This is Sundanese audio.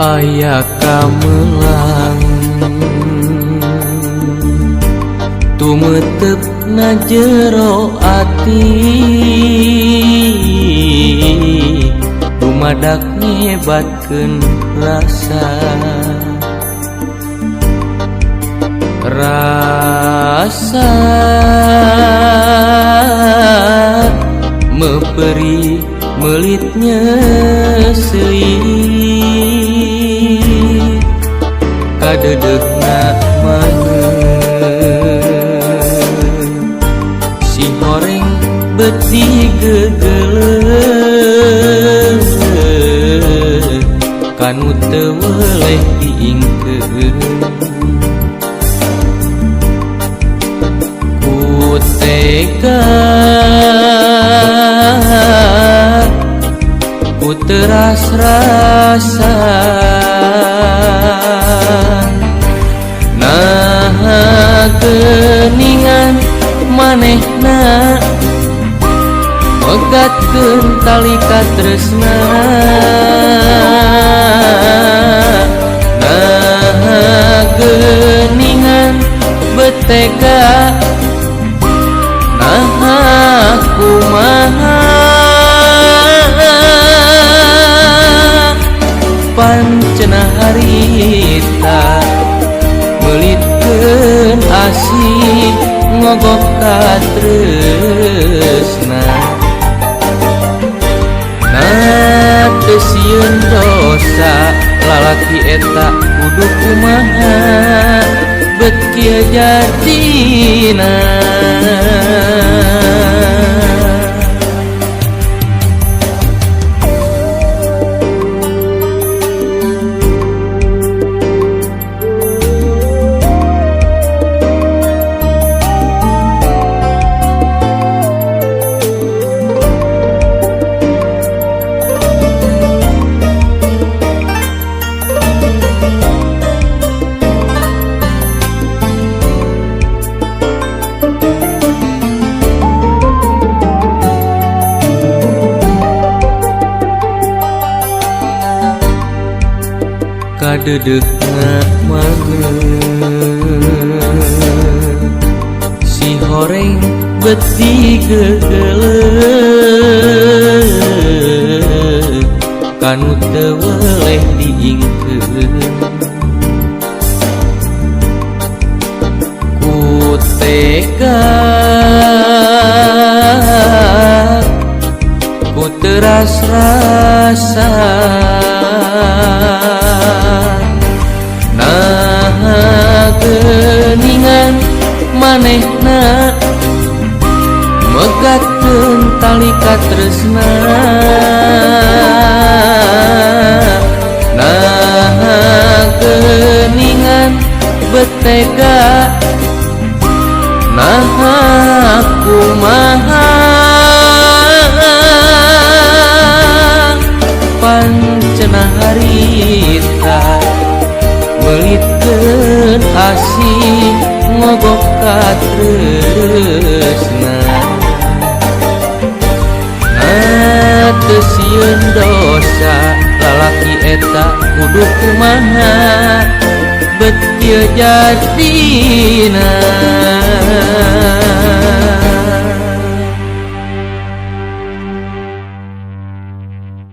Aya kamelang tumetep na jero ati dumadak nyebatkeun rasa rasa meperi melitnya seuit kadeudeuhna maneh si horeng beti gegeleuh kanu teu weleh diingkeun ku tega ku teras rasa nah geuningan manehna megatkeun tali katresna nah geuningan betega nah kumaha pancena harita meulitkeun asih ngogok katresna nah teu sieun dosa lalaki eta kudu kumaha bet kieu jadina. Kadeudeuhna maneh si horeng beti gegeleuh kanu teu weleh diingkeun ku tega ku teras rasa nah geuningan manehna megatkeun tali katresna nah geuningan betega nah kumaha pancena harita meulitkeun asih ngogok katresna nah teu sieun dosa lalaki eta kudu kumaha bet kieu jadina.